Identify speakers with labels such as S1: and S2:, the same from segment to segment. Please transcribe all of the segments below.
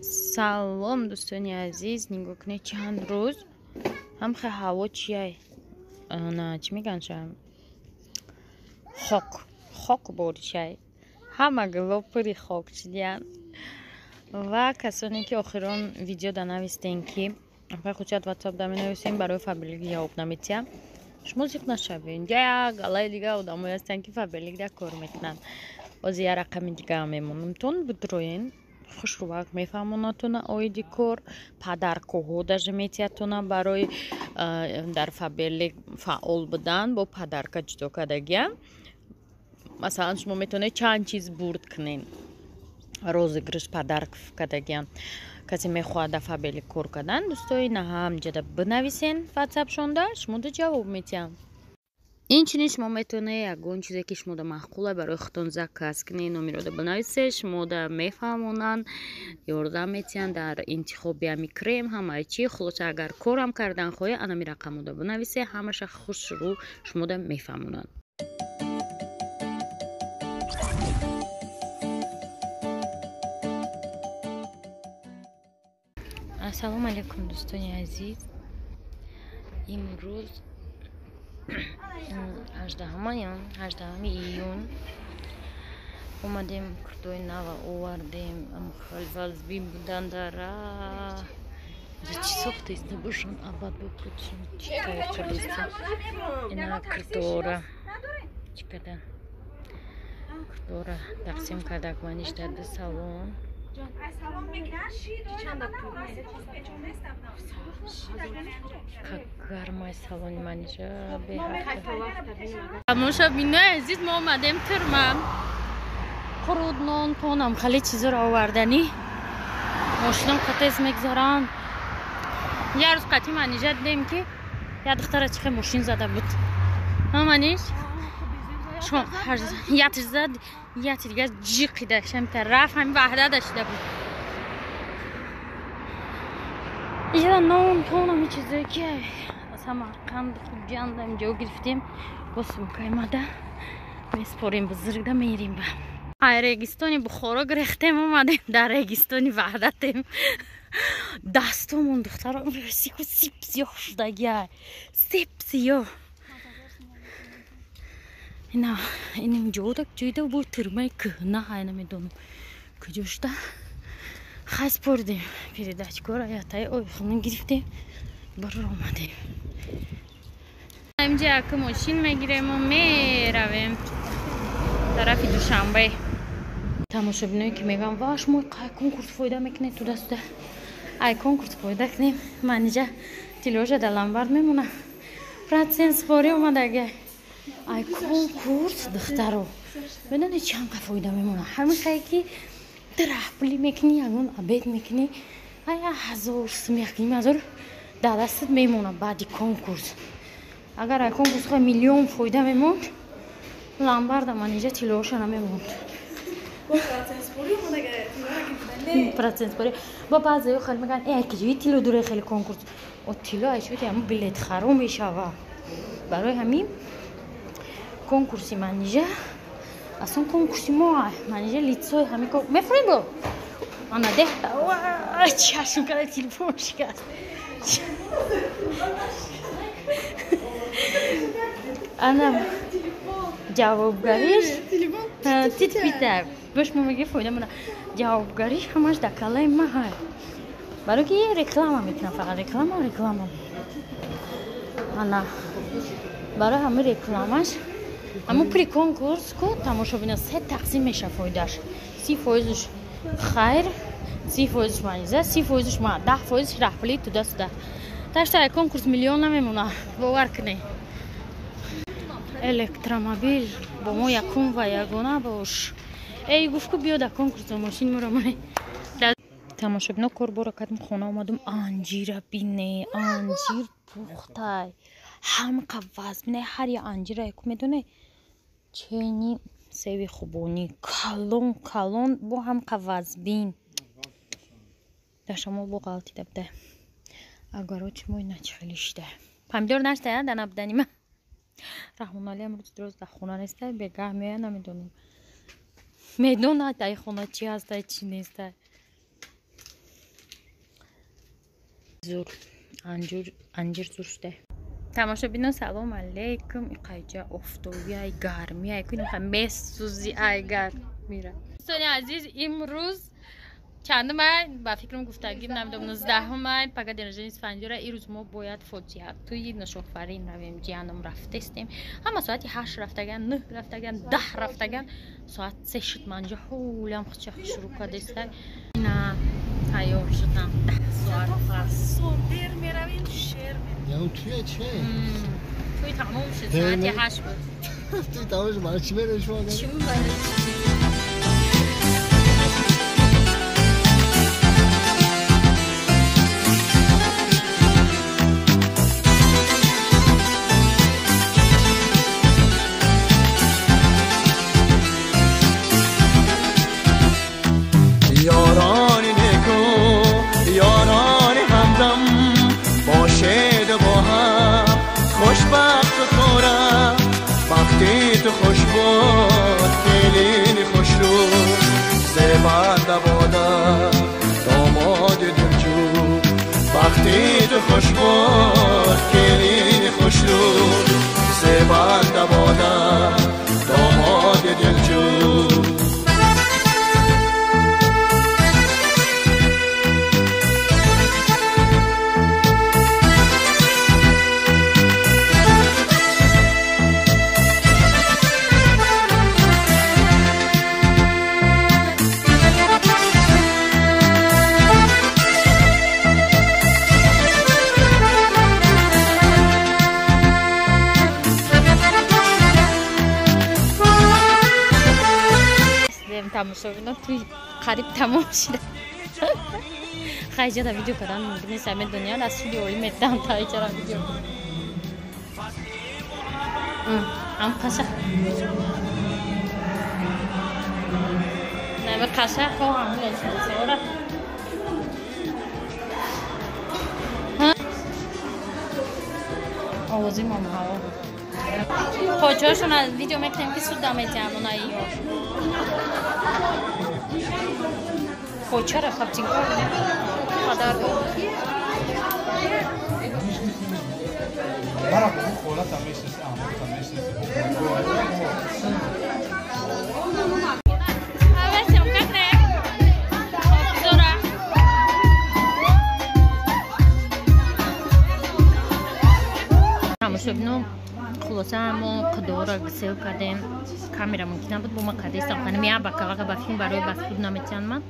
S1: Салом, дӯстони азиз. Нигоҳ кунед, чанд рӯз ҳамхе ҳаво чияй, на чӣ мегӯянд, хок хок боришай, ҳама гуло пури хок шидиянд. Ва касоне ки охирон видео да навистем, ки хусият ватсап да менависем, барои Фаберлик ҷавоб наметиҳам, шумо зиқ нашавед. Инҷа як галаи дига одамое ҳастанд, ки Фаберлик да кор мекунанд. Ҳозир як рақами дигаам мемонамтон, бидроен, хушрувак мефаҳмонатона оиди кор, подаркоҳо даже метиҳатона. Барои дар Фаберлик фаъол будан бо подарка ҷудо кардагиам. Масалан, шумо метавонед чанд чиз бурд кунед, розыгрыш, подарк кардагиам. Касе мехоҳад дар Фаберлик кор кардан, дӯстои наҳамҷада бинависен ватсапшонда, шумода ҷавоб метиҳам. Инчунин шумо метавонед ягон чизе, ки шумода маъқула, барои худтон заказ кунед, номерода бинависед, шумода мефаҳмонанд, ёрдам метиҳанд дар интихоби ҳами крем, ҳамаи чи. Хулоса, агар корам кардан хоҳед, анами рақамода бинависед, ҳамаша хушрӯ шумода мефаҳмонанд. Ассалому алайкум, дӯстони азиз. Имрӯз 18-уми июн. Омадем, куртои нава овардем. Вазбин будан дара чӣ сохтаист набошон, абад бикучим, чӣ тайёр кардеста. Ина куртоора чӣ кардан, куртоора тақсим кардак. Маниш дар ду салон. Как гармай салони манижа. Тамошобинои азиз, мо омадем турма, қуруд, нон, тонам, хеле чизоро оварданӣ. Мошинам қатез мегзаранд. Як рӯз қатъи Манижа дидем, ки як духтара чихе мошин зада буд. Маниш ятиш зад, яти дига ҷиқида шамта рафт, ҳами ваҳдада шида буд. Ира нон, тон, ҳами чизое, ки аз Самарқанд, Хуҷанд инҷо гирифтем, бо сумкаймада меспорем, бузургда мерим. Ба ай регистони Бухоро гирехтем, омадем, дар регистони Ваҳдатем. Дастомон, духтаро, сику сип сиёҳ шудагиай, сип сиёҳ. Ина иним ҷода ҷойда бо тюрьмаи кӯҳна ҳай, намедонам куҷо шуда. Хай, спордем передачкора, ятаи ойхона гирифтем, барор омадем. Инҷа яку мошин мегирему меравем тарафи Душанбе. Тамошобиное, ки мегӯям, ва шумо қай конкурс фоида мекунед, туда-сюда, ай конкурс фоида кунем, манижа тиложа дар ломбард мемона, процент спорӣ омадага. Ай конкурс, духтаро, медонед, чанд қа фоида мемона? Ҳамин хае, ки драҳ пулӣ мекунӣ, ягон обед мекунӣ, ай 1000 сум, 1500 дар дастат мемона баъди конкурс. Агар ай конкурс хоҳ миллион фоида мемонд, ломбарда манижа тилоша намемонд. Процент спорӣ бо баъзеё хеле мегӯянд, э, киҷои тило дуре, хеле конкурс о тило айшуди ҳамн билетхаро мешава. Барои ҳамин конкурси Манижа аслан конкурси мо, Манижа лицои ҳами мефурем бо ана деҳ. Чашм када, телефон шикаст. Ана ҷавобгариш тит пита бош, мо меги фоида мона. Ҷавобгариш ҳамаш дар калаи ма ҳай, барои ки реклама мекунам, фақат реклама, реклама. Ана барои ҳамин рекламаш, ҳамун пули конкурс ку, тамошобино, се тақсим меша фоидааш: 30 фоизш хайр, 30 фоизш маниза, 30 фоизш ма, 10 фоизш раҳпулӣ, туда-сюда. Ташта ай конкурс миллион намемона, бовар кунед. Электромобил бо мо якум ва ягона бош. Эй, гуфт ку, биё дар конкурс мошин моро. Тамошобино, кор бора кардем, хона омадум, анҷира бине, анҷир пухтай, ҳамқа вазбине. Ҳар я анҷира яку медоне, чени севи хубонӣ, калон калон, бо ҳамқа вазбин. Дар шамол бо ғалтида буда. Агарочи мо ина чӣ хеле шида, помидор наштая да набуданима. Раҳмоналӣ амрӯз дроз дар хона нестай, бегаҳ меояд, намедонам, медонад ай хона чӣ ҳастай, чӣ нестай. Зур. Анҷир зур шуда. Тамошобинон, салом алейкум. Иқайҷа офтоби ай гарми ай кунем месӯзи ай гармира. Дӯстони азиз, имрӯз чандум ай ба фикрам гуфтагим намедонам 19 май, пага день рождения Исфандиёра. Ирӯз мо бояд фотиҳа тӯи Ношофарин равем. Ҷиянам рафтестем. Ҳама соати 8 рафтаган, 9 рафтаган, 10 рафтаган. Соат 3 шуд, манҷа ҳулям хуча шурӯъ кардеста. Ина тайёр шудам. 10 соат пас.
S2: Дер меравем, шер меравем.
S3: Яъне туя че?
S1: Туй тамом шуд, соати 8 буд.
S3: Туй тамом шуд, барои чӣ меравем шумо?
S1: Чӣ барои чӣ?
S4: تو خوش بود کلین خوش رو زبنده بادا داماد دلجو وقتی تو خوش بود کلین خوش رو زبنده بادا داماد دلجو.
S1: Тамошобино туй қариб тамом шуда. Хайҷада видео кардан мумкин нест, ҳамин дунё аз суди олӣ метаҳам та ичара видео. Ам қаша. Нами қаша хо ҳамин сора. Овози момаҳо. Хоҷаҳошон видео мекунем ки суд наметиҳам онаи ё. Почара хабчинка қадар тамошобино, хулоса мо қудора гусел кардем. Камера мумкин набуд, бо ма кардестам. Қани бакалаға ба филм барои ба суд наметиҳанд ман.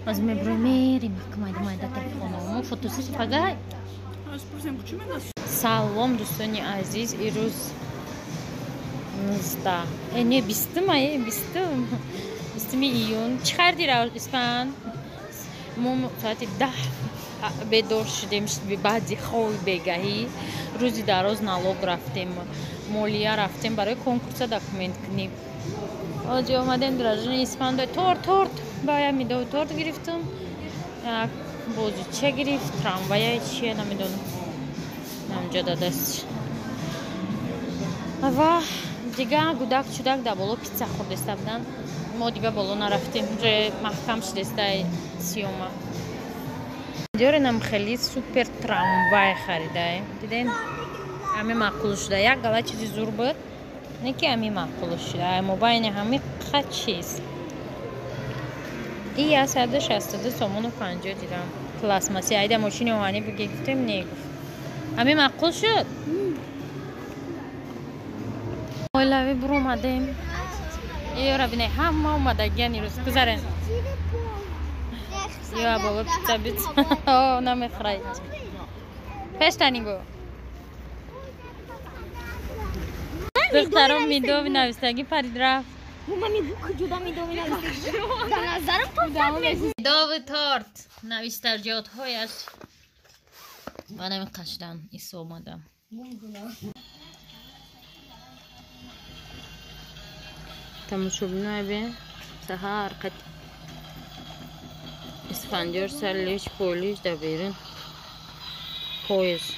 S1: Аз меброи мерим майда майда тарафи хонамо фотосессия пага. Салом дӯстони азиз, ирӯз 19 не 20 май, 20 июн. Чӣ харди Испан? Мо соати 10 бедор шудем, баъди хоби бегаҳӣ. Рӯзи дароз налог рафтем, молия рафтем барои конкурса документ кунем. Оҷи омадем дражини Испанда торт бая медови торт гирифтам. Як бозича гирифт, трамвая чия намедонам. Намҷо дадаст. Ва дига гудак чудак дар боло питса хӯрдеста буданд. Мо дига боло нарафтем, ҷое маҳкам шудеста сиёма. Диёренам хеле супер трамвай харидаем. Дидем? Ҳаме маъқул шуда. Як гала чизи зур буд, не ки ҳами маъқул шуда. Мобайни ҳами қа чиз. И 162 сомону 50 дирам. Пластмасси. Айда мошини оҳанӣ биге гуфтем, не гуфт. Ҳами маъқул шуд? Оилавӣ буромадем. Ёра бинай, ҳама омадагиян ирӯз. Гузарен. Ё бобо питса бит. О, намехӯрад. Пештаниго. Духтаром медови навистагӣ парид рафт. Медови торт навистаҷотҳояш. Ман ҳамин қашдан исо омадам. Тамошобинои бе саҳар қат Исфандиёр сар леч полиш дар берун поезд.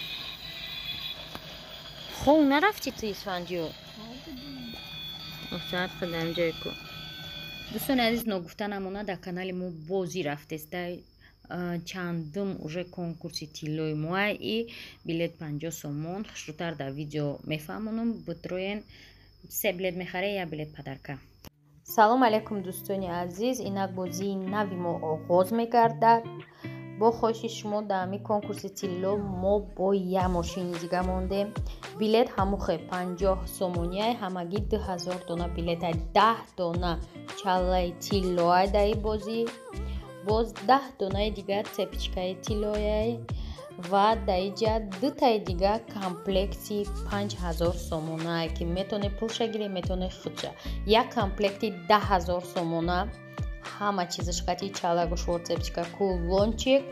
S1: Хов нарафтӣ ту Исфандиёр? Соат қадам ҷой ку. Дӯстони азиз, ногуфта намона дар канали мо бозӣ рафтеста. Чандум уже конкурси тиллои моа и билет 50 сомон. Хушрӯтар дар видео мефаҳмонам. Битроен, се билет мехаре, як билет подарка. Салом алейкум, дӯстони азиз! Инак бозии нави мо оғоз мегардад. Бо хоҳиши шумо дар ҳамин конкурси тилло мо бо як мошини дига мондем. Билет ҳамухе 50 сомониай, ҳамагӣ 2000 дона билетай, 10 дона чаллаи тиллоай дар ин бозӣ, боз 10 донаи дигар цепочкаи тиллояй ва дар иҷа дутаи дига комплекти 5000 сомонае, ки метавонед пулша гиред, метавонед худша. Як комплекти 10 000 сомона, ҳама чизаш қати: чала, гӯшвор, цепочка, кулончик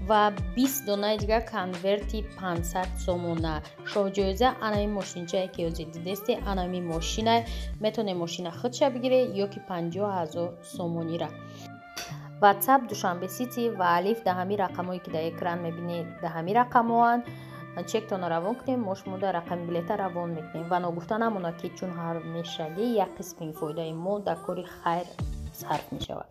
S1: ва 20 донаи дигар конверти 500 сомона. Шоҳҷоиза анами мошинчае, ки ҳозир дидесте, анами мошина. Метавонед мошина худша бигиред ё ки 50 000 сомонира. Ватсап Душанбе Сити ва Алиф дар ҳамин рақамҳое, ки дар экран мебинед, дар ҳамин рақамҳоанд. Чектонро равон кунем, мо шумо дар рақами билета равон мекунем. Ва ногуфта намонад, ки чун ҳар мешавӣ, як қисми фоидаи мо дар кори хайр сарф мешавад.